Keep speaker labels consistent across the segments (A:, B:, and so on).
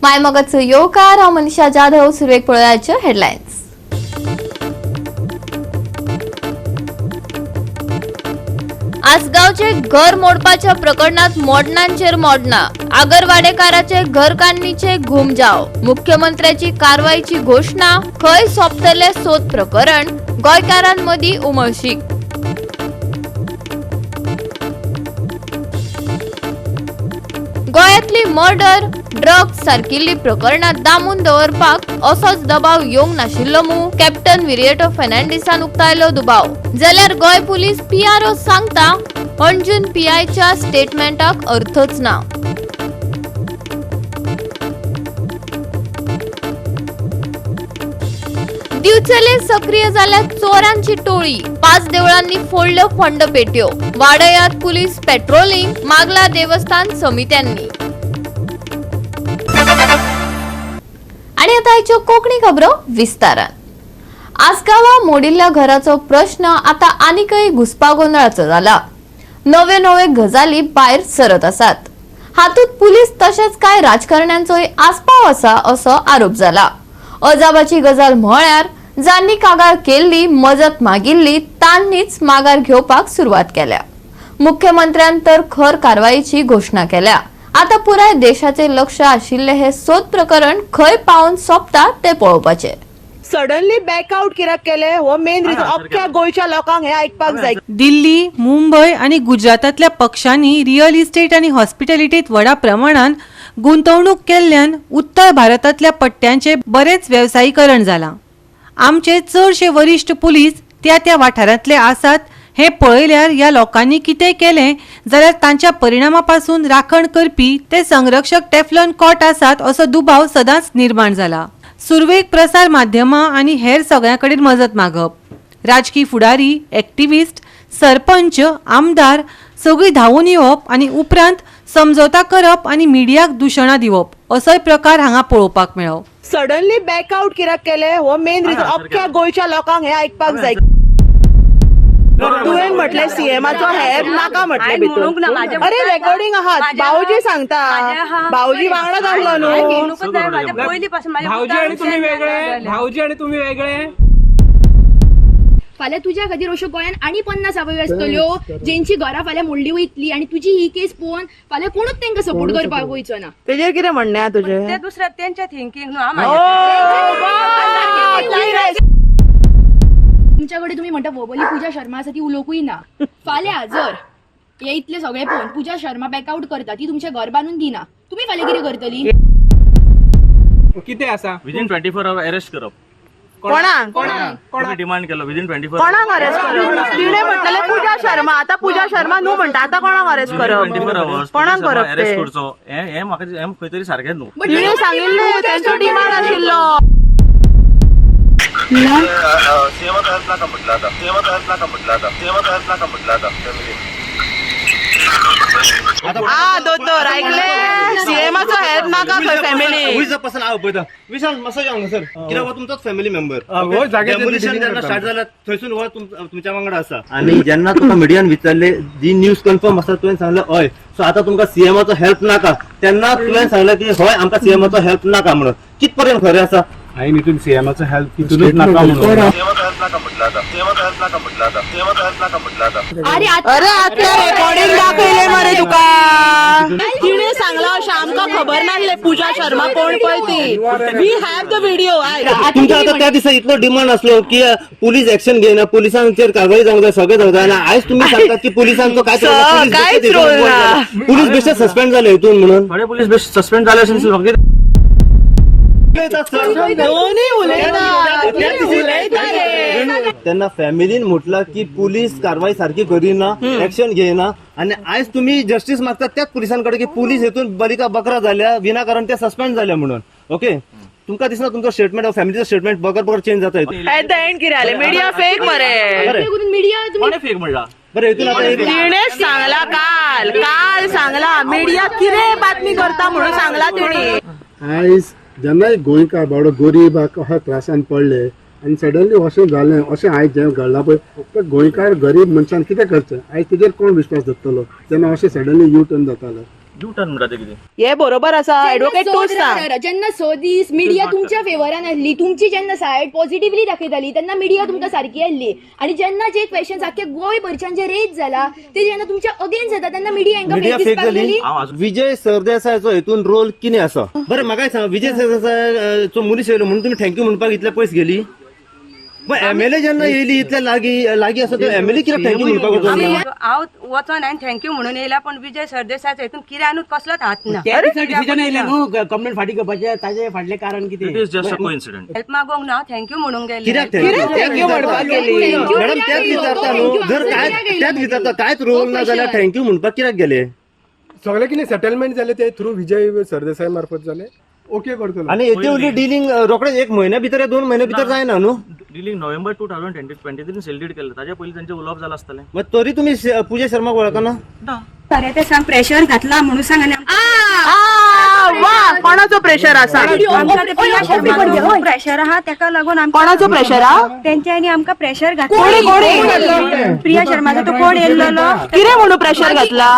A: मायमोगाचो येवकार. हांव मनीषा जाधव. सुरवेक पळोवयाच्यो हेडलायन्स. आसगांवचे घर मोडपाच्या प्रकरणात मोडणांचेर मोडणा. आगरवाडेकाराचे घरकान्नीचे घुमजाव. मुख्यमंत्र्याची कारवाईची घोशणा. खंय सोंपतले सोद प्रकरण? गोंयकारांमदीं उमळशीक. गोंयांतली मर्डर, ड्रग्ज सारकिल्ली प्रकरणां दामून दवरपाक असोच दबाव येवंक नाशिल्लो मू? कॅप्टन विरियटो फेर्नांडीसान उक्तायलो दुबाव. जाल्यार गोंय पुलीस पीआरओ सांगता पणजून पीआयच्या स्टेटमेंटाक अर्थच ना. दिवचले सक्रिय जाल्या चोरांची टोळी. 5 देवळांनी फोडल्यो फंड पेट्यो. वाडयात पुलीस पेट्रोलिंग मागला देवस्थान समित्यांनी. आणि आता आयच्यो कोंकणी खबरो विस्तारान. आसगांवा मोडिल्ल्या घराचो प्रश्न आता आनीकय घुस्पागोंदळाचो जाला. नव्यो नव्यो गजाली भायर सरत आसात. हातूंत पुलीस तशेंच कांय राजकारण्यांचोय आस्पाव आसा असो आरोप जाला. अजाबाची गजाल म्हळ्यार जांणी कागाळ केल्ली, मजत मागिल्ली तांणीच माघार घेवपाक सुरवात केल्या. मुख्यमंत्र्यान तर खर कारवाईची घोशणा केल्या. आता पुराय देशाचे लक्ष आशिल्ले हे सोद प्रकरण खंय पावन सोंपता ते पळोवपाचे.
B: सडनली बॅकआउट कित्याक केले हो मेन रिजन अख्ख्या गोंयच्या लोकांक हे आयकपाक जाय.
C: दिल्ली, मुंबय आनी गुजरातांतल्या पक्षांनी रियल इस्टेट आनी हॉस्पिटॅलिटीत व्हडा प्रमाणान गुंतवणूक केल्ल्यान उत्तर भारतांतल्या पट्ट्यांचें बरेंच वेवसायीकरण जालां. आमचे चडशे वरिश्ठ पुलीस त्या त्या वाठारांतले आसात हें पळयल्यार ह्या लोकांनी कितें केलें जाल्यार तांच्या परिणामा पासून राखण करपी ते संरक्षक टेफ्लॉन कॉट आसात असो दुबाव सदांच निर्माण जाला. सुरवेक प्रसार माध्यमां आनी हेर सगळ्यां कडेन मजत मागप, राजकी फुडारी, एक्टिविस्ट, सरपंच, आमदार सगळीं धांवून येवप आनी उपरांत समजोता करप आनी मिडियाक दुशणां दिवप असोय प्रकार हांगा पळोवपाक मेळ्ळो.
B: सडनली बॅकआउट कित्याक केले हो मेन रिजन अख्ख्या गोंयच्या लोकांक हे आयकपाक जाय. तुवें म्हटलें सीएमाचो हेल्प नाका म्हटलें भितर. अरे रेकॉर्डिंग आहात, भाऊजी सांगता, भाऊजी वांगडाच आसलो न्हू.
D: भाऊजी आणि तुम्ही वेगळे, भाऊजी आणि तुम्ही वेगळे.
E: फाल्यां तुज्या खातीर अश्यो गोंयान आनी 50 आवयो आसतल्यो जेंची घरां फाल्यां मोडली वयतली आनी तुजी ही केस पळोवन फाल्यां कोणूच तांकां सपोर्ट करपाक वयचो ना.
B: तेजेर कितें म्हणणें आहा तुजें?
F: ते दुसऱ्या त्यांच्या थिंकिंग न्हू.
E: तुमच्या कडेन तुमी म्हणटा वबली पूजा शर्मा आसा ती उलोवंकूय ना. फाल्यां जर हे इतले सगळे पळोवन पूजा शर्मा बॅकआउट करता, ती तुमचें घर बांदून दिना, तुमी फाल्यां कितें करतली?
D: किती असा
G: विदिन 24 our arrest करप.
B: कोणाक?
G: कोणाक डिमांड केलो विदिन 24?
B: कोणाक अरेस्ट करप? तिणें म्हटलेलें पूजा शर्मा, आतां पूजा शर्मा न्हू म्हणटा, आतां कोणाक अरेस्ट करप?
G: 24 आवर्स
B: कोणाक करप
G: अरेस्ट
B: ते?
G: करचो हे हे म्हाका हे खंय तरी सारकें न्हू.
B: तिणें सांगिल्लें तेंचो डिमांड आशिल्लो.
H: सीएमाचो हेल्प नाका म्हटलं आता, सीएमाचो हेल्प नाका म्हटलं आता, सीएमाचो हेल्प नाका म्हटलं आता फॅमिली.
B: आ दोतोर ऐकले, सीएमाचो हेल्प नाका खंय family.
I: Who is the person? हांव पळयता. विशाल मातसो यो हांगासर, कित्याक हो तुमचोच फॅमिली मेंबर.
D: हो, जाग्याचेर
I: डेमोलिशन
D: dealing
I: जेन्ना
D: करता.
I: स्टार्ट जाला थंयसून हो तुमच्या वांगडा आसा आनी जेन्ना तुका मिडियान विचारले जी न्यूज कन्फर्म आसा तुवें सांगलें हय. सो आतां तुमकां सीएमाचो हेल्प नाका तेन्ना तुवें सांगलें की हय आमकां सीएमाचो हेल्प नाका म्हणून, कित पर्यंत खरें आसा?
J: हांवें हितून सीएमाचो हेल्प तितूनच नाका म्हणून.
H: सीएमाचो हेल्प नाका म्हटलं आता, सीएमाचो हेल्प नाका म्हटलं आता, सीएमाचो हेल्प नाका म्हटलं आता.
E: अरे आतां
B: अरे आतां रेकॉर्डिंग दाखयलें मरे तुका. तिणें सांगलां अशें आमकां खबर नासलें पूजा शर्मा कोण पळय ती. We have the video.
I: तुमच्या आतां त्या दिसा इतलो डिमांड आसलो की पुलीस एक्शन घेयना, पुलिसांचेर कारवाई जावंक जाय, सगळें जावंक जाय आनी आयज तुमी सांगतात की पुलिसांचो कांयच रोल ना, पुलीस
B: कांयच
I: बेश्टे
B: रोल ना.
I: पुलीस बेश्टे सस्पेंड जाले हितून म्हणून.
G: थोडे पुलीस बेश्टे सस्पेंड जाले अशें दिसलें म्हाका.
B: दोनूय उलयता, उलयता रे.
I: तेन्ना फॅमिलीन म्हटलं की पुलीस कारवाई सारकी करिना, एक्शन घेयना आनी आयज तुमी जस्टीस मागतात त्याच पुलिसांकडे की पुलीस हेतून बलिका बकरा जाल्या, विनाकारण ते सस्पेंड जाले म्हणून. ओके, तुमकां दिसना तुमचो स्टेटमेंट, फॅमिलीचो स्टेटमेंट बगर बगर चेंज जाता हितून?
B: एट the and कितें जालें? मिडिया फेक मरे.
I: बरें
E: करून मिडिया तुमी
G: कोणें फेक म्हणला?
I: बरें हितून आतां
B: तिणेच सांगला काल, काल सांगला मिडिया कितें बातमी करता म्हणून सांगला तिणे.
J: आयज जेन्नाय गोंयकार बाबडो गरीब कशा त्रासान पडले आनी सडनली अशें जालें, अशें आयज जें घडलां पळय, ते गोंयकार गरीब मनशान कितें करचें? आयज तेजेर कोण विश्वास दवरतलो जेन्ना अशें सडनली यू टर्न जातालो?
G: यू टर्न म्हणटा ते कितें?
B: हे बरोबर आसा एडवोकेट, तूं सांग.
E: जेन्ना 6 दीस मिडिया तुमच्या फेवरान आसली, तुमची जेन्ना सायड पॉझिटिव्हली दाखयताली तेन्ना मिडिया तुमकां सारकी आसली, आनी जेन्ना जे क्वेश्चन आख्खे गोंयभरच्यान जे रेज जाला ते जेन्ना तुमच्या अगेन्स्ट जाता तेन्ना मिडिया हांकां
I: मिडिया
E: फेक
I: फेक
E: दिसपाक
I: जाली.
E: लागली.
G: हांव अजून
I: विजय सरदेसायचो हेतून रोल कितें आसा? बरें, म्हाका एक सांग, विजय सरदेसाय मनीस येयलो म्हणून तुमी थँक्यू म्हणपाक इतले पयस गेली? एमएलए जेन्ना येयली इतले लागीं लागीं आसा, तो एमएलए कित्याक थँक्यू म्हणपाक वचोंक ना?
F: हांव वचोन हांवें थँक्यू म्हणून येयला, पण विजय सरदेसायचो हितून कित्यानूच कसलोच हात ना.
D: डिसिजन येयलें न्हू कंप्लेंट फाटीं घेवपाचें, ताजें फाटलें कारण कितें?
G: It is just a coincident.
F: Help मागोंक ना, हांव थँक्यू म्हणूंक गेलें.
I: कित्याक
B: कित्याक thank you म्हणपाक गेली?
I: मॅडम, त्याच विचारता न्हू, जर काय त्याच विचारता, कांयच रोल ना जाल्यार थँक्यू म्हणपाक कित्याक गेले?
J: सगळे कितें सेटलमेंट जालें ते थ्रू विजय सरदेसाय मार्फत जालें, ओके करतलो.
I: आनी येते व्हडली डिलींग रोखडेच एक म्हयन्या भितर या 2 म्हयन्या भितर जायना न्हू.
G: Dealing November 2023 sale deed केल्लें, ताच्या पयलीं तांचें उलोवप जालां आसतलें.
I: मग तरी तुमी पूजा शर्माक वळखना?
F: खरें तें सांग, प्रेशर घातला म्हणून सांग आनी
B: वा, कोणाचो प्रेशर आसा?
F: आमकां ते प्रिया शर्माचो प्रेशर आहा, तेका लागून आमकां
B: कोणाचो प्रेशर आ?
F: तेंच्यांनी आमकां प्रेशर घातला.
B: कोणी कोणी?
F: प्रिया शर्माचो तो कोण येयल्लो?
B: कितें म्हणून प्रेशर घातला?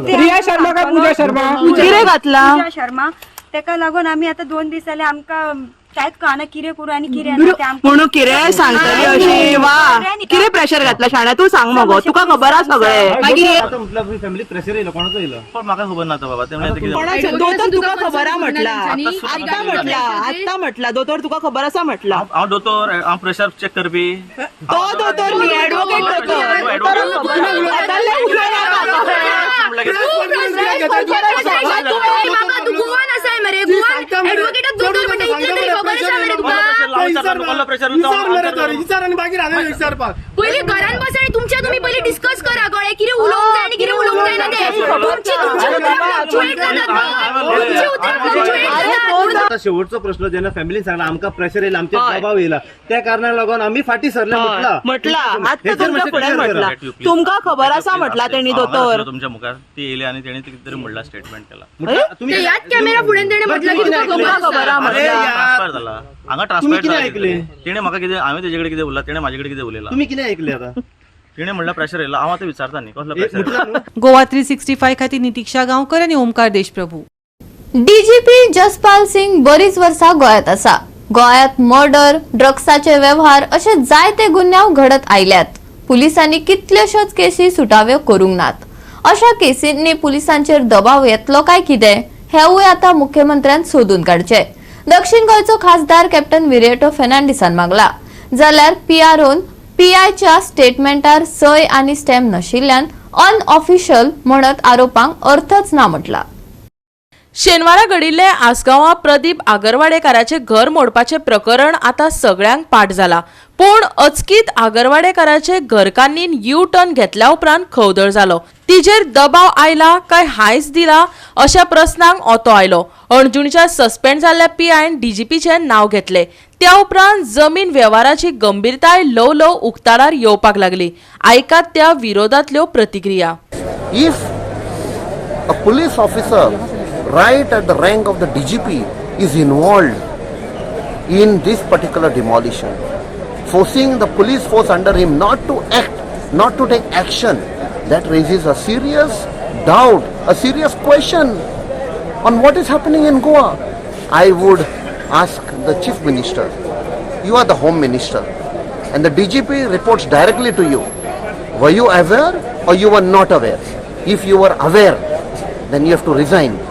D: प्रिया शर्मा काय पूजा शर्मा?
B: कितें घातला?
F: पूजा शर्मा. तेका लागून आमी आतां 2 दीस जाले आमकां कांयच कळना कितें करूं आनी कितें ना तें आमकां.
B: म्हणून कितें सांगतली अशी? वा, कितें प्रेशर घातला शाण्या? तूं सांग मगो, तुका खबर आसा सगळें. मागीर
I: आतां म्हटलं फॅमिली प्रेशर येयलो, कोणाचो येयलो?
G: पण म्हाका खबर ना आतां बाबा, ते म्हणल्यार कितें.
B: कोणाचो दोतोर तुका खबर आहा म्हटला? आत्तां म्हटला, आत्तां म्हटला दोतोर, तुका खबर आसा म्हटला.
G: हांव दोतोर? हांव प्रेशर चॅक करपी?
B: तो दोतोर न्ही, एडवोकेट दोतोर. आतां लय उलोवं नाका.
E: बाबा, तूं गोवान आसाय मरे, गोवान एडवोकेटाक दोतोर म्हणटा इतलें तरी खबर आसा मरे तुका?
G: प्रेशर
J: विचार आनी मागीर हांवें विचारपाक.
E: पयलीं घरान बस आनी तुमच्या तुमी पयलीं डिस्कस करा, कळ्ळें? कितें उलोवंक जाय आनी कितें उलोवंक जायना तें. तुमची तुमची उतरां फ्लक्चुएट जातात न्हू, तुमची उतरां फ्लक्चुएट जातात.
I: आता शेवटचो प्रश्न, जेन्ना फॅमिलीन सांगला आमकां प्रेशर येयला, आमचेर दबाव येयला, त्या कारणाक लागून आमी फाटीं सरले म्हटला.
B: म्हटला आत्तां
I: हेचेर
B: तुमच्या
I: मातशें
B: फुड्यान
I: clear
B: म्हटला.
I: करा.
B: तुमकां खबर आसा म्हटला तेणी दोतोर.
G: तुमच्या मुखार ती येयली आनी तेणी कितें तरी म्हणलां, स्टेटमेंट केलां.
I: म्हटलं, तुम्ही
E: ते ह्याच कॅमेरा फुडें तेणें म्हटलां की तुका खबर
B: तुका
E: आसा.
B: खबर आहा
I: अरे
B: म्हटला.
I: यार,
G: ट्रान्सफर जाला हांगा.
I: तुम्ही
G: ट्रान्सफर
I: कितें
G: जाला.
I: ऐकलें?
G: तेणें म्हाका कितें, हांवें तेजे कडेन कितें उरलां, तेणें म्हाजे कडेन कितें उलयलां.
I: तुम्ही कितें ऐकले आता?
G: तेणें म्हणलां प्रेशर येयला, हांव आतां विचारता न्ही कसलो प्रेशर.
I: म्हटलं न्हू.
C: गोवा 365 खातीर नितीक्षा गांवकर आनी ओमकार देशप्रभू.
A: डीजीपी जसपाल सिंग बरीच वर्सां गोंयांत आसा. गोंयांत मर्डर, ड्रग्साचे वेव्हार अशे जायते गुन्यांव घडत आयल्यात. पुलिसांनी कितल्योश्योच केसी सुटाव्यो करूंक नात. अशा केसींनी पुलिसांचेर दबाव येतलो काय कितें हेवूय आतां मुख्यमंत्र्यान सोदून काडचें, दक्षिण गोंयचो खासदार कॅप्टन विरियाटो फेर्नांडीसान मागला. जाल्यार पीआरओन पीआयच्या स्टेटमेंटार सय आनी स्टॅम्प नाशिल्ल्यान अनऑफिशियल म्हणत आरोपांक अर्थच ना म्हटला.
K: शेनवारा घडिल्ले आसगांवां प्रदीप आगरवाडेकाराचें घर मोडपाचें प्रकरण आतां सगळ्यांक पाठ जाला. पूण अचकीत आगरवाडेकाराचे घरकान्नीन यू टर्न घेतल्या उपरांत खवदळ जालो. तिजेर दबाव आयला काय हांयस दिला अशा प्रस्नांक ओतो आयलो. अणजुणच्या सस्पेंड जाल्ल्या पीआयन डीजीपीचें नांव घेतलें. त्या उपरांत जमीन वेव्हाराची गंभीरताय ल्हव ल्हव उक्ताडार येवपाक लागली. आयकात त्या विरोधांतल्यो प्रतिक्रिया.
H: If a police officer right at the rank of the DGP is involved in this particular demolition, forcing the police force under him not to act, not to take action, that raises a serious doubt, a serious question on what is happening in Goa. I would ask the Chief Minister, you are the Home Minister, and the DGP reports directly to you. Were you aware or you were not aware? If you were aware, then you have to resign.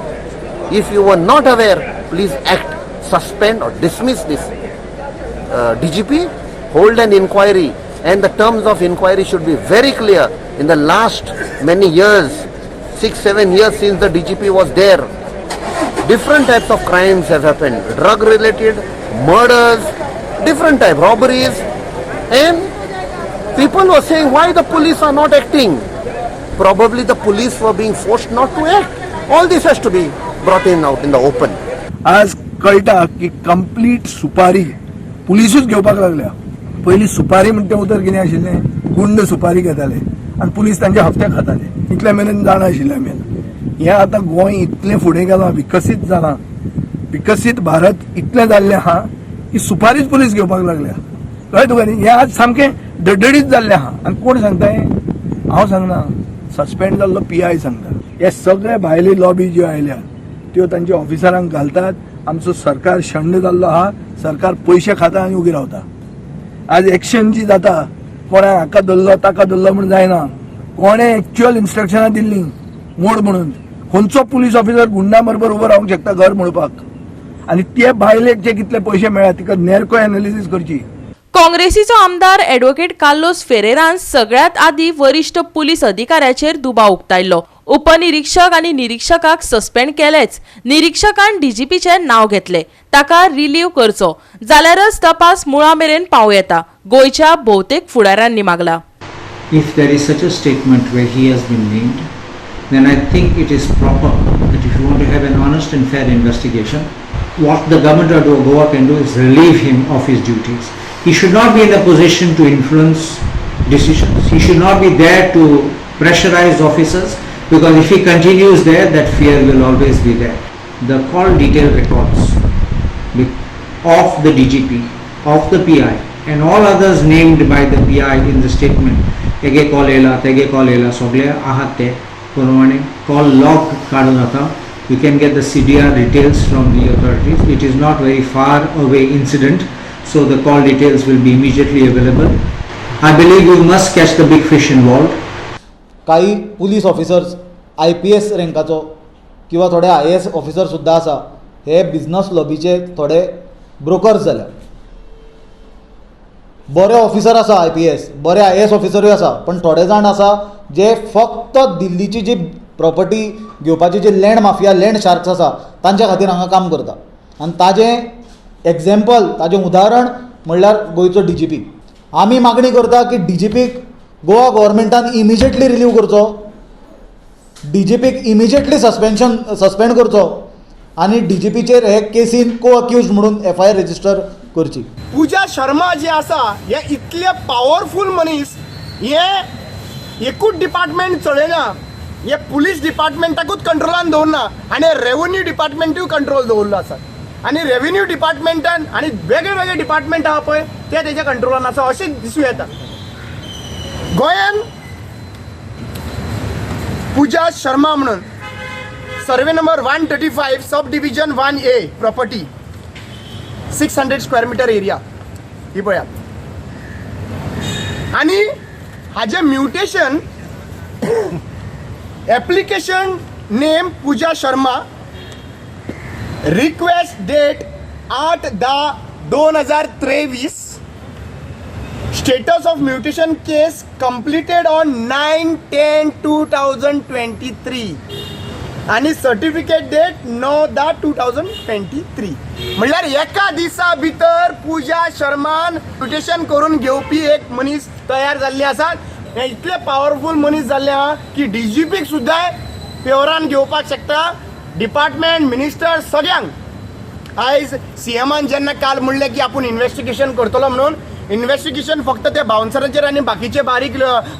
H: If you were not aware, please act, suspend or dismiss this DGP, hold an inquiry, and the terms of inquiry should be very clear. In the last many years, 6, 7 years since the DGP was there, different types of crimes have happened: drug related, murders, different type robberies, and people were saying why the police are not acting. Probably the police were being forced not to act. All this has to be brought in out in the open.
L: आज कळटा की complete सुपारी पुलिसूच घेवपाक लागल्या. पयलीं सुपारी म्हणटा तें उतर कितें आशिल्लें? गुंड सुपारी घेताले आनी पुलीस तांचे हप्ते खाताले, इतले मेरेन जाणा आशिल्ले आमी. हें आतां गोंय इतलें फुडें गेलां, विकसीत जालां, विकसीत भारत इतलें जाल्लें आहा की सुपारीच पुलीस घेवपाक लागल्या. कळ्ळें तुका न्ही? हें आज सामकें डडडीत जाल्लें आहा. आनी कोण सांगता हें? हांव सांगना, सस्पेंड जाल्लो पीआय सांगता. हे सगळे भायले लॉबी ज्यो आयल्या त्यो तांच्या ऑफिसरांक घालतात. आमचो सरकार शंड जाल्लो आहा, सरकार पयशे खाता आनी उगी रावता. आज एक्शन जी जाता, कोणा हाका धरलो ताका धरलो म्हूण जायना, कोणे एक्च्युअल इन्स्ट्रक्शनां दिल्ली मोड म्हणून. खंयचो पुलीस ऑफिसर गुंडा बरोबर उबो रावंक शकता घर मोडपाक? आनी ते बायलेक जे कितले पयशे मेळ्ळा तिका नेरको एनालिसीस करची.
K: काँग्रेसीचो आमदार ॲडव्होकेट कार्लोस फेरेरान सगळ्यात आदी वरिष्ठ पुलीस अधिकाऱ्याचेर दुबाव उक्तायलो. उपनिरीक्षक आनी निरीक्षकाक सस्पेंड केलेच, निरीक्षकान डीजीपीचें नांव घेतले, ताका रिलीव करचो जाल्यारच तपास मुळा मेरेन पावूं येता, गोंयच्या भोवतेक फुडाऱ्यांनी मागला.
M: If there is such a statement where he has been named, then I think it is proper that if you want to have an honest and fair investigation, what the government of Goa can do is relieve him of his duties. He should not be in a position to influence decisions. He should not be there to pressurize officers, because if he continues there, that fear will always be there. The call detail records of the DGP, of the PI, and all others named by the PI in the statement, तेगे call येयला तेगे call येयला सगळे आहात ते प्रमाणे call log काडून जाता. You can get the CDR details from the authorities. It is not very far away incident, so the call details will be immediately available. I believe you must catch the big fish involved.
N: काही police officers IPS रँकाचो किंवा थोडे IAS officer सुद्दां आसा, हे business लॉबीचे थोडे brokers जाल्या. बरे officer आसा IPS, बरे IAS ऑफिसरूय आसा, पण थोडे जाण आसा जे फक्त दिल्लीची जी प्रॉपर्टी घेवपाची जी लँड माफिया, लँड शार्क्स आसा तांच्या खातीर हांगा काम करता. आनी ताजें एग्जाम्पल, ताजें उदाहरण म्हणल्यार गोंयचो DGP. आमी मागणी करता की DGPक गोवा गव्हर्मेंटान इमिजिएटली रिलीव करचो, DGPक इमिजिएटली सस्पेन्शन सस्पेंड करचो आनी DGPचेर हे केसीन को अक्यूज म्हणून FIR register करची.
O: पूजा शर्मा जे आसा हे इतले पावरफूल मनीस, हे एकूच डिपार्टमेंट चलयना, हे पुलीस डिपार्टमेंटाकूच कंट्रोलान दवरना आनी रेवन्यू डिपार्टमेंटूय कंट्रोल दवरलो आसा. आनी रेवन्यू डिपार्टमेंटान आनी वेगळे वेगळे डिपार्टमेंट आहा पळय ते तेज्या कंट्रोलान आसा अशें दिसूं येता. गोंयान पूजा शर्मा म्हणून survey number 135, sub division 1A, property 600 square meter area ही पळयात. आनी हाजें mutation application name Pooja Sharma, request date 8/10/2023, status of mutation case completed on 9/10/2023 आनी सर्टिफिकेट डेट 9/10/2023. म्हणल्यार एका दिसा भितर पूजा शर्मान म्युटेशन करून घेवपी एक मनीस तयार जाल्ले आसात. हे इतले पावरफूल मनीस जाल्ले आहा की डीजीपीक सुद्दां फेवरान घेवपाक शकता, डिपार्टमेंट मिनिस्टर सगळ्यांक. आयज सीएमान जेन्ना काल म्हणलें की आपूण इन्वेस्टिगेशन करतलो म्हणून, इन्वेस्टिगेशन फक्त ते बाउन्सरांचेर आनी बाकीचे बारीक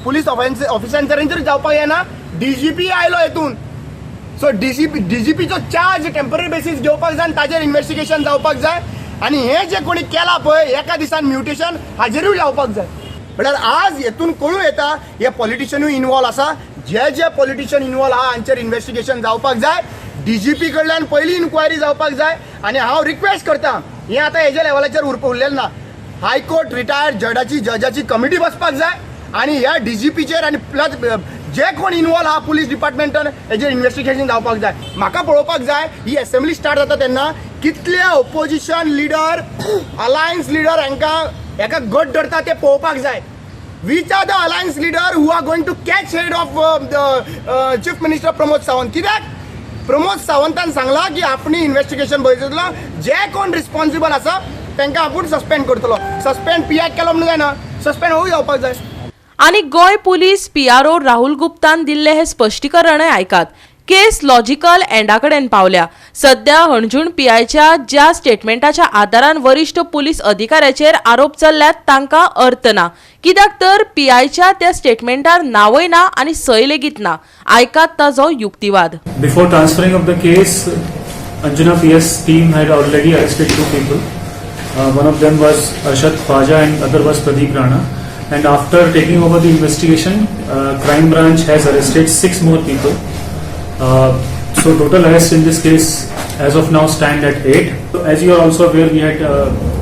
O: पुलीस ऑफिसरांचेर जावपाक जायना. डीजीपी आयलो हेतून, सो डीजीपीचो चार्ज टेम्पररी बेसीस घेवपाक जाय आनी ताजेर इन्वेस्टिगेशन जावपाक जाय. आनी हें जें कोणी केलां पळय एका दिसान म्युटेशन, हाजेरूय लावपाक जाय. म्हळ्यार आज हेतून कळूं येता हे पॉलिटिशनूय इनवॉल्व आसा. जे जे पॉलिटिशन इनवॉल्व आहा हांचेर इन्वेस्टिगेशन जावपाक जाय. डीजीपी कडल्यान पयली इन्क्वायरी जावपाक जाय. आनी हांव रिक्वेस्ट करता, हें आतां हेज्या लेवलाचेर उरलेलें ना, हायकोर्ट रिटायर्ड जजाची कमिटी बसपाक जाय आनी ह्या डीजीपीचेर आनी प्लस जे कोण इनवॉल्व आहा पुलीस डिपार्टमेंटान हेजेर इन्वेस्टिगेशन जावपाक जाय. म्हाका पळोवपाक जाय ही एसेंब्ली स्टार्ट जाता तेन्ना कितले ओपोजिशन लिडर, अलायन्स लिडर हांकां हेका गट धरता ते पळोवपाक जाय. Which are the alliance leader who are going to catch head of the Chief Minister Pramod Sawant? कित्याक प्रमोद सावंतान सांगला की आपणी इन्वेस्टिगेशन बसयतलो, जे कोण रिस्पॉन्सिबल आसा तांकां आपूण सस्पेंड करतलो. सस्पेंड पीआयक केलो म्हणून जायना, सस्पेंड होय जावपाक जाय.
K: आनी गोंय पुलीस पीआरओ राहुल गुप्तान दिल्ले हे स्पश्टीकरणय आयकात. केस लॉजिकल एंडा कडेन पावल्या. सध्या हणजूण पीआयच्या ज्या स्टेटमेंटाच्या आदारान वरिश्ठ पुलीस अधिकाऱ्याचेर आरोप चल्ल्यात तांकां अर्थ ना, कित्याक तर पीआयच्या त्या स्टेटमेंटार नांवय ना आनी सय लेगीत ना. आयकात ताजो युक्तिवाद.
P: Before transferring of the case, Anjuna PS team had already arrested two people. One of them was Arshad Khwaja and other was Pradeep Rana. And after taking over the investigation, crime branch has arrested six more people. So total arrests in this case as of now stand at 8. So as you are also aware, we had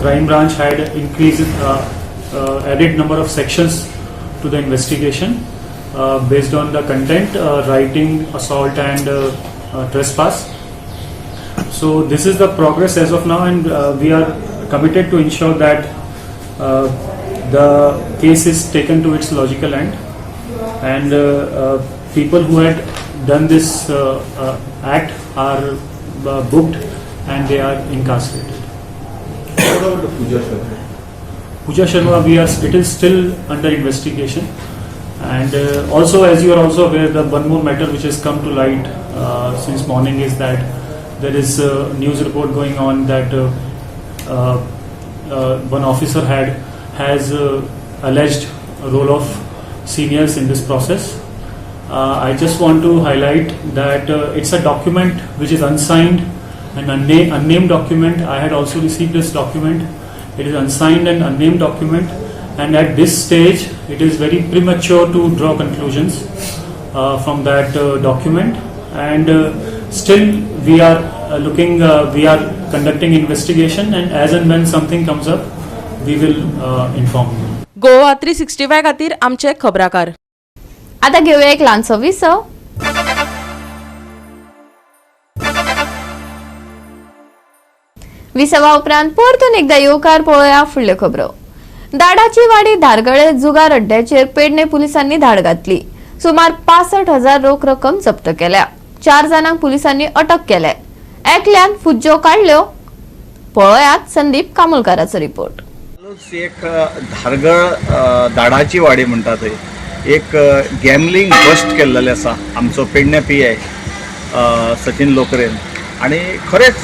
P: crime branch had increased added number of sections to the investigation based on the content, writing, assault and trespass. So this is the progress as of now, and we are committed to ensure that the case is taken to its logical end, and people who had done this act are booked and they are incarcerated.
Q: What about the Pooja Sharma?
P: Pooja Sharma, it is still under investigation, and also, as you are also aware, the one more matter which has come to light since morning is that there is a news report going on that one officer has alleged a role of seniors in this process. I just want to highlight that it's a document which is unsigned and unnamed document. I had also received this document. It is unsigned and unnamed document, and at this stage it is very premature to draw conclusions from that document, and still we are looking, we are conducting investigation, and as and when something comes up we will inform you.
K: Goa 365 खातीर आमचे खबराकार.
A: आता घेऊया एक ल्हानसो विसव. विसवा उपरांत परतून एकदा येवकार पळोवया फुडल्यो खबरो. दाडाची वाडी धारगळे जुगार अड्ड्याचेर पेडणे पुलिसांनी धाड घातली. सुमार 65,000 रोख रक्कम जप्त केल्या. 4 जाणांक पुलिसांनी अटक केल्या. एकल्यान फुज्जो काडल्यो. पळोवयात संदीप कामुलकाराचो रिपोर्ट.
Q: एक धारगळ दाडाची वाडी म्हणटा थंय एक गॅमलिंग बस्ट केल्लेलें आसा आमचो पेडणे पी I Sachin लोकरेन, आनी खरेंच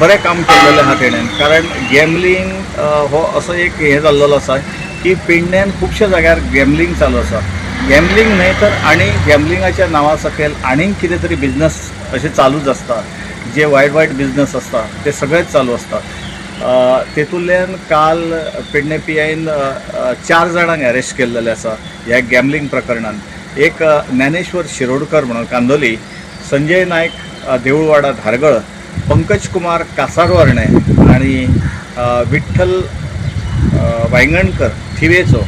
Q: बरें काम केल्लेलें आहा तेणेन. कारण गॅमलिंग हो असो एक हें जाल्लेलो आसा की पेडण्यान खुबश्या जाग्यार गॅमलिंग चालू आसा. गॅमलिंग न्हय तर आनी गॅमलिंगाच्या नांवा सकयल आनीक कितें तरी बिजनस अशें चालूच आसता, जे वायट वायट बिजनस आसता ते सगळेच चालू आसता. तेतूंतल्यान काल पेडणे पी आयन 4 जाणांक अरेस्ट केल्लेले आसा ह्या गॅमलिंग प्रकरणान. एक ज्ञानेश्वर शिरोडकर म्हणून कांदोली, संजय नायक देऊळवाडा धारगळ, पंकज कुमार कासारवर्णे आनी विठ्ठल वायंगणकर थिवेचो,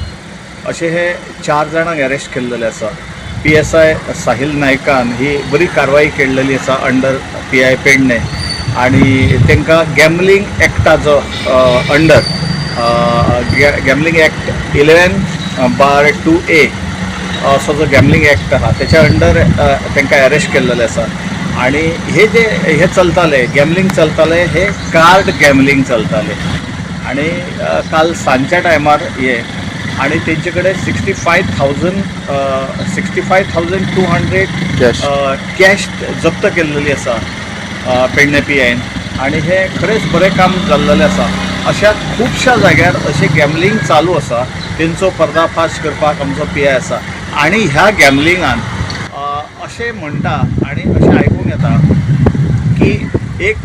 Q: अशे हे 4 जाणांक अरेस्ट केल्लेले आसा. पी एस I Sahil नायकान ही बरी कारवाई केल्लेली आसा अंडर पी I Pedne, आनी तांकां गॅमलिंग एक्टाचो अंडर गॅमलिंग एक्ट 11/2A असो जो गॅमलिंग एक्ट आहा तेच्या अंडर तांकां अरेस्ट केल्लेलें आसा. आनी हे जे हे चलताले गॅमलिंग चलताले हे कार्ड गॅमलिंग चलताले, आनी काल सांजच्या टायमार हे आनी तेंचे कडेन 65,200 कॅश जप्त केल्लेली आसा पेडणे पी आयन. आनी हे खरेंच बरें काम जाल्लेलें आसा. अशा खुबश्या जाग्यार अशें गॅमलिंग चालू आसा, तेंचो पर्दाफाश करपाक आमचो पी I आसा. आनी ह्या गॅमलिंगान अशें म्हणटा आनी अशें आयकूंक येता की एक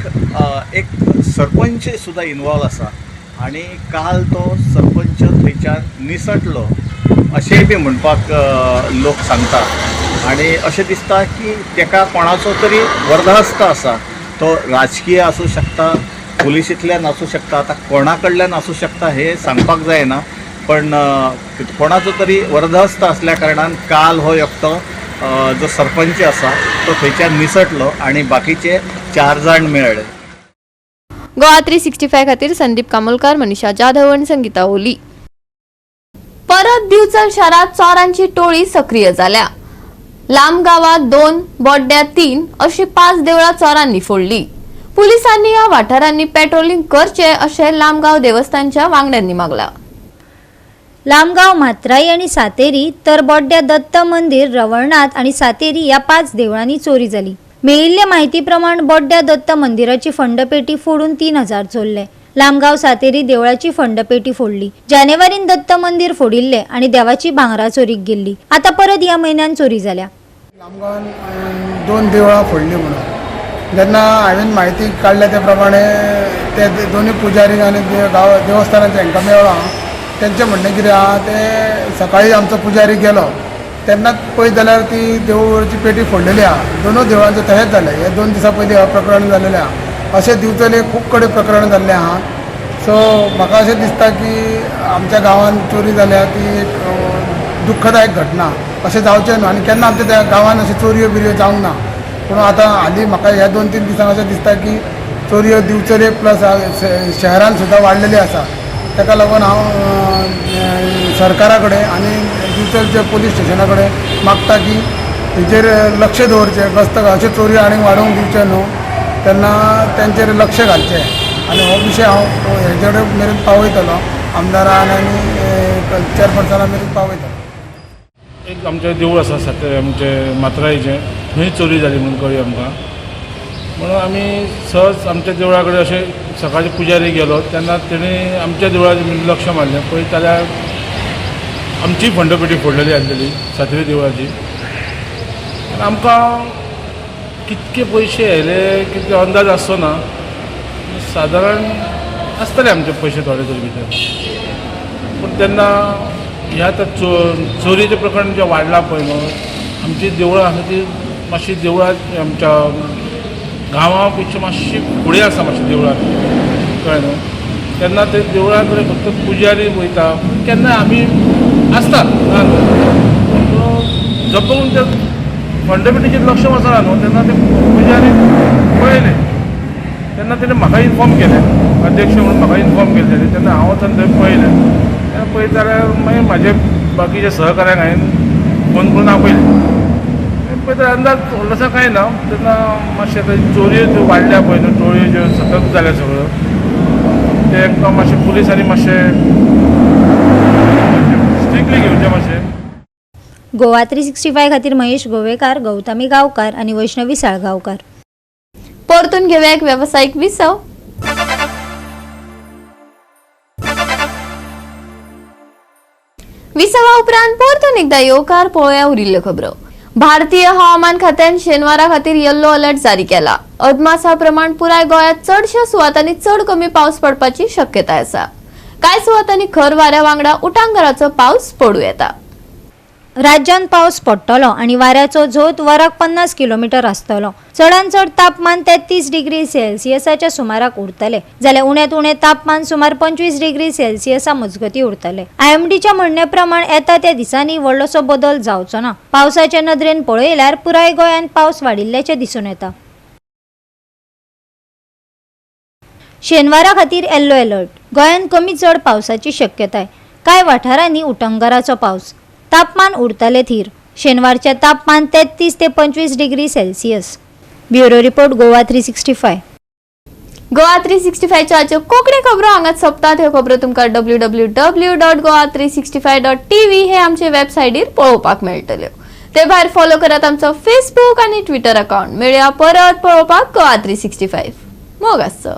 Q: एक सरपंच सुद्दां इनवॉल्व आसा, आनी काल तो सरपंच थंयच्यान निसटलो अशेंय बी म्हणपाक लोक सांगता. आनी अशें दिसता की तेका कोणाचो तरी वर्धास्त आसा, तो राजकीय आसूं शकता, पुलिशींतल्यान आसूं शकता, आतां कोणा कडल्यान आसूं शकता हें सांगपाक जायना, पण कोणाचो तरी वर्धास्त आसल्या कारणान काल हो एकटो जो सरपंच आसा तो थंयच्यान निसटलो आनी बाकीचे 4 जाण मेळ्ळे.
A: गोवा 365 खातीर संदीप कामोलकर, मनीषा जाधव आनी संगीता ओली. परत दिवचल शारात चोरांची टोळी सक्रिय जाल्या. लांब गावात 2, बोड्ड्या 3 अशी 5 देवळां चोरांनी फोडली. पुलिसांनी ह्या वाठारांनी पेट्रोलिंग करचे अशें लामगांव देवस्थानच्या वांगड्यांनी मागला.
R: लामगांव, म्हात्राई आनी सातेरी तर बोड्ड्या दत्त मंदिर, रवळनाथ आनी सातेरी ह्या 5 देवळांनी चोरी जाली. मेळिल्ले म्हायती प्रमाण बोड्ड्या दत्त मंदिराची फंडपेटी फोडून 3,000 चोरले. लामगांव सातेरी देवळाची फंडपेटी फोडली. जानेवारीन दत्त मंदिर फोडिल्ले आनी देवाची भांगरा चोरीक गेल्ली. आतां परत ह्या म्हयन्यान चोरी जाल्या.
S: लामगांवान 2 देवळां फोडली म्हणून जेन्ना हांवें म्हायती काडल्या ते प्रमाणे ते दोनूय पुजारी आनी गांव देवस्थानाचे हांकां मेळ्ळो. तेंचें म्हणणें कितें आहा, ते सकाळी आमचो पुजारी गेलो तेन्नाच पळयत जाल्यार ती देवळाची पेटी फोडलेली आहा. दोनूय देवळांचें तशेंच जालें. हे 2 दिसां पयलीं हें प्रकरण जालेलें आहा. अशें दिवचले खूब कडेन प्रकरण जाल्लें आहा. सो म्हाका अशें दिसता की आमच्या गांवांत चोरी जाल्या ती एक दुख्खदायक घटना. अशें जावचें न्हू आनी केन्ना आमच्या त्या गांवांत अशें चोरयो बिरयो जावंक ना. पूण आतां हालीं म्हाका ह्या 2-3 दिसांक अशें दिसता की चोरयो दिवचले प्लस शहरान सुद्दां वाडलेली आसा. ताका लागून हांव सरकारा कडेन आनी दिवचलच्या पुलीस स्टेशना कडेन मागता की हेजेर लक्ष दवरचें, गस्त अश्यो चोरयो आनीक वाडोवंक दिवचें न्हू, तेन्ना तेंचेर लक्ष घालचें आनी हो विशय हांव हेजे कडेन मेरेन पावयतलो, आमदारान आनी चेअरपर्सना मेरेन पावयतलो.
T: एक आमचें देवूळ आसा सातेरी आमचें मात्राईचें, थंय चोरी जाली म्हणून कळ्ळी आमकां. म्हणून आमी सहज आमच्या देवळा कडेन अशें सकाळचे पुजारी गेलो तेन्ना तेणी आमच्या देवळाचें लक्ष मारलें, पळयत जाल्यार आमची फंडपेटी फोडलेली आसलेली सातेरी देवळाची. आनी आमकां कितके पयशे येयले कितके अंदाज आसचो ना, सादारण आसतले आमचे पयशे थोडे तरी भितर. पूण तेन्ना ह्या आतां चोरयेचें प्रकरण जें वाडलां पळय न्हू, आमची देवळां आसा ती मातशी देवळां आमच्या गांवा पेक्षा मातशी फुडें आसा, मातशी देवळां कळ्ळें न्हू. तेन्ना ते देवळा कडेन फक्त पुजारी वयता, केन्ना आमी आसतात ना न्हू, जपून ते फंडपेटीचेर लक्ष वचना न्हू, तेन्ना ते पुजारी पळयलें तेन्ना तेणें म्हाका इन्फॉर्म केलें, अध्यक्ष म्हणून म्हाका इन्फॉर्म केलें तेणें. तेन्ना हांव वचून थंय पळयलें, तेन्ना पळयत जाल्यार मागीर म्हाजे बाकीच्या सहकाऱ्यांक हांवें फोन करून आपयलें. पळयत जाल्यार अंदाज व्हडलोसो कांय ना. तेन्ना मातशें आतां चोरयो ज्यो वाडल्या पळय न्हू, चोरयो ज्यो सतत जाल्या सगळ्यो, ते एकदम मातशें पुलिसांनी मातशें स्ट्रिक्टली घेवचें मातशें.
R: गोवा 365 खातीर महेश गोवेकार, गौतमी गांवकार आनी वैष्णवी साळगांवकार.
A: परतून घेवया एक वेवसायीक विसव. विसवा उपरांत परतून एकदा येवकार पळोवया उरिल्ल्यो खबरो. भारतीय हवामान खात्यान शेनवारा खातीर येल्लो अलर्ट जारी केला. अदमासा प्रमाण पुराय गोंयांत चडश्या सुवातांनी चड कमी पावस पडपाची शक्यताय आसा. कांय सुवातांनी खर वाऱ्या वांगडा उटांगाराचो पावस पडूं येता.
R: राज्यांत पावस पडटलो आनी वाऱ्याचो झोत वराक 50 किलोमीटर आसतलो. चडांत चड तापमान 33 डिग्री सेल्सियसाच्या सुमाराक उरतले, जाल्यार उण्यांत उणें तापमान सुमार 25 डिग्री सेल्सियसा मजगती उरतले. आयएमडीच्या म्हणण्या प्रमाण येता त्या दिसांनी व्हडलोसो बदल जावचो ना. पावसाचे नदरेन पळयल्यार पुराय गोंयांत पावस वाडिल्ल्याचें दिसून येता. शेनवारा खातीर येल्लो अलर्ट. गोंयांत कमी चड पावसाची शक्यताय. कांय वाठारांनी उटंगाराचो पावस. तापमान उरतले थीर. शेनवारचें तापमान 33 ते 25 degree Celsius. Bureau report, Goa 365.
A: Goa 365 आजच्यो Konkani खबरो हांगाच सोंपतात. ह्यो खबरो तुमकां www.goa365.tv हे आमचे वेबसायटीर पळोवपाक मेळटल्यो. ते भायर फॉलो करात आमचो फेसबूक आनी ट्विटर अकाउंट. मेळया परत पळोवपाक गोवा 365. मोग आसचो.